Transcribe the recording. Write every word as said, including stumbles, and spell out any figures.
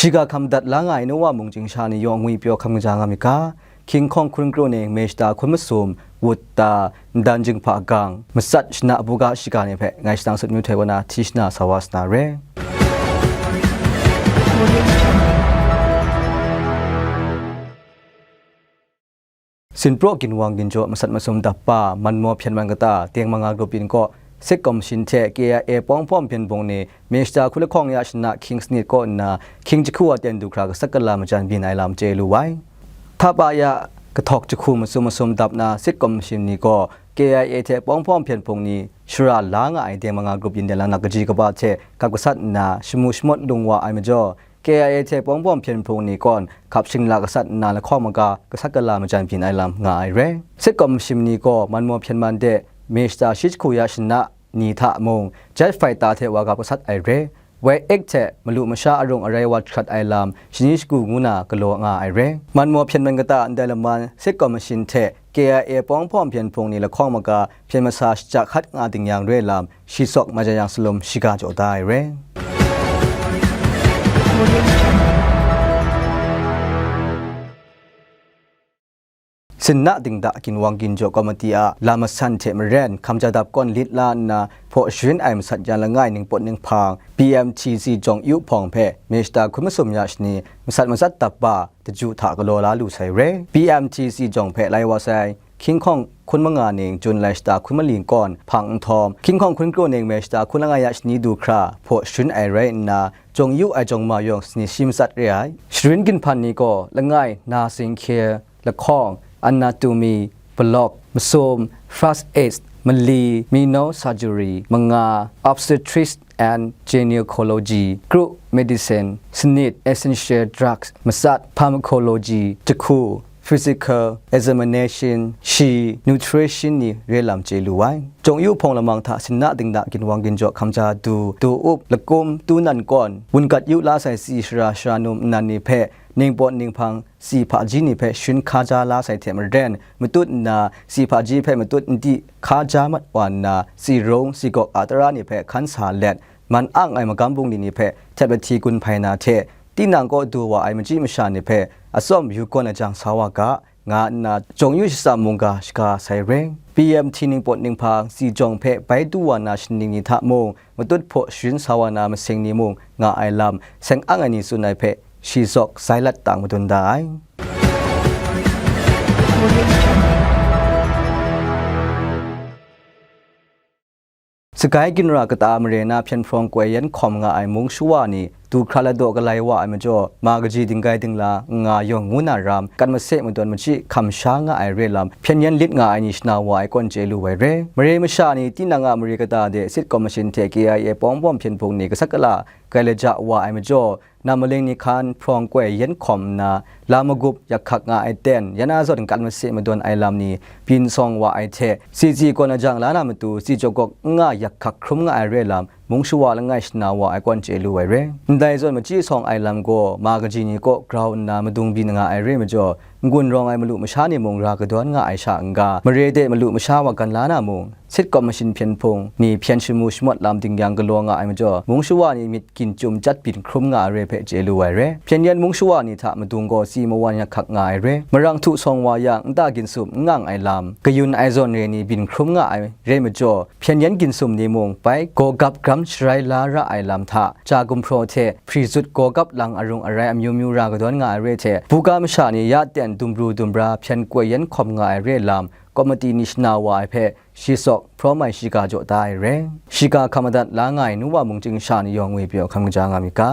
Shiga hkam dat la nga ai Nowa mung chying sha ni yawng ngwi pyaw hkam kaja nga myit ga, King Hkawng hkun kru ning, Meshta hkun masum, wut ta, ndan jinghpa gang, matsat shana buga shiga ni hpe ngai shadang sut myu htoi kaw na hti shana sa wa sa na re. Sinpraw ginwang ginjaw masat masum dap pa, manmaw hpyen man kata, teng manga grup yin kaw, State Commission hte K I A pawng hpawm hpyen hpung ni, Meshta hkun lahkawng ya shana hkying sanit kaw nna, hkying jahku aten du hkra gasat gala majan byin ai lam chye lu ai. Hta pa ya, kahtawk jahku masum masum dap na, State Commission ni gaw K I A hte pawng hpawm hpyen hpung ni shara la nga ai teng manga grup yin de lanak kaji kaba hte gap gasat nna, shamu shamawt lung wa ai majaw, K I A hte pawng hpawm hpyen hpung ni kawn hkap shingla gasat nna lahkawng maga gasat gala majan byin ai lam nga ai re. State Commission ni gaw manmaw hpyen man de, Meshta shi jahku ya shana ni hta mung, jet fighter hte wa gap gasat ai re. Wai ek hte malu masha arung arai wa hkrat ai lam, shani shagu ngu na galaw nga ai re. Manmaw hpyen man kata ndai laman, State Commission hte K I A pawng hpawm hpyen hpung ni lahkawng maga hpyen masa shajak hkat nga ding yang re lam, shi tsawk maja yang salum shiga jaw da ai re. Sinna dingda ginwang ginjaw komiti a lam masan hte maren, hkamja dap kawn lit la nna, hpaw sharin ai masat yan langai ningpawt ninghpang, P M T C jawng yu hpawng hpe Meshta hkun masum ya shani masat matsat dap pa, daju hta galaw la lu sai re. P M T C jawng hpe lai wa sai, King Hkawng hkun manga ning Jun lai shata hkun mali kawn hpang nhtawm, King Hkawng hkun kru ning Meshta hkun langai ya shani du hkra hpaw sharin ai rai nna, jawng yu ai jawng ma yawng sani shi matsat re ai. Sharin ginhpan ni gaw langai na sing hkye, lahkawng, anatomy, block, masum, first aid, mali, mino surgery, manga, obstetrics and gynecology, group medicine, sanit, essential drugs, matsat, pharmacology, jahku, physical examination, shi, nutrition ni re lam chye lu ai. Jawng yu hpawng lamang hta sinna dingda ginwang ginjaw hkamja du, du up, lakum, tu nan kawn, wungat yu la sai tsi shara shara num nnan ni hpe, ningpawt ninghpang, tsi hpaji ni hpe sharin hkaja la sai hte maren, matut nna, tsi hpaji hpe matut n di hkaja mat wa nna, tsi rung, tsi gawk a tara ni hpe hkan sa let, man ang ai magam bungli ni hpe htep lahti gun hpai na hte, tinang kaw du wa ai machyi masha ni hpe atsawm yu gawn ai jang sa wa ga, nga nna, jawng yu shatsam mungga shaga sai re. P M T ningpawt ninghpang tsi jawng hpe bai du wa na shaning ni hta mung, matut hpaw sharin sa wa na masing ni mung nga ai lam, seng ang ai ni tsun ai hpe, shi zaw Zailat tang madun da ai. Sagai ginra kata mare na hpyen hprawng koi yan hkawm nga ai mung shawa ni, du hkra ladaw galai wa ai majaw, ma kaji dinggai dingla n nga yawng ngu na ram, kan mase madawn machyi hkam sha nga ai re lam, hpyen yan lit nga ai ni shana wa ai kawn chye lu ai re. Mare masha ni tinang a mare kata de State Commission hte K I A pawng bawm hpyen hpung ni gasat gala, grai laja wa ai majaw, nam maling ni hkan hprawng koi yan hkawm nna, lam magup yak hkak nga ai ten, yan a zawn kan mase madawn ai lam ni byin sawng wa ai hte, tsi tsi kawn ajang la na matu, tsi jaw gawk n nga yak hkak hkrum nga ai re lam, mung shawa langai shana wa ai kawn chye lu ai re. Ndai zawn machyi sawng ai lam gaw, ma kaji ni kaw grau nna madung byin nga ai re majaw, n-gun rawng ai malu masha ni mung ra kadawn nga ai sha n-ga, mare de malu masha wa gan la na mung, State Commission hpyen hpung ni hpyen shamu shamawt lam ding yang galaw nga ai majaw, mung shawa ni myit ginchum chyat byin hkrum nga ai re hpe chye lu ai re. Hpyen yan mung shawa ni hta madung gaw tsi mawan yak hkak nga ai re. Marang htu sawng wa yang, nta ginsum n ngang ai lam, kayun ai zawn re ni byin hkrum nga ai re majaw, hpyen yan ginsum ni mung bai gaw gap gram sharai la ra ai lam hta, ja gumhpraw hte hpri zut gaw gap lang arung arai amyu myu ra kadawn nga ai re hte, buga masha ni ya ten dumru dumra hpyen koi yan hkawm nga ai re lam, komiti ni shana wa ai hpe, shi tsawk hprawm ai shiga jaw da ai re. Shiga hkam madat la nga ai nu wa mung chying sha ni yawng ngwi pyaw hkam kaja nga myit ga.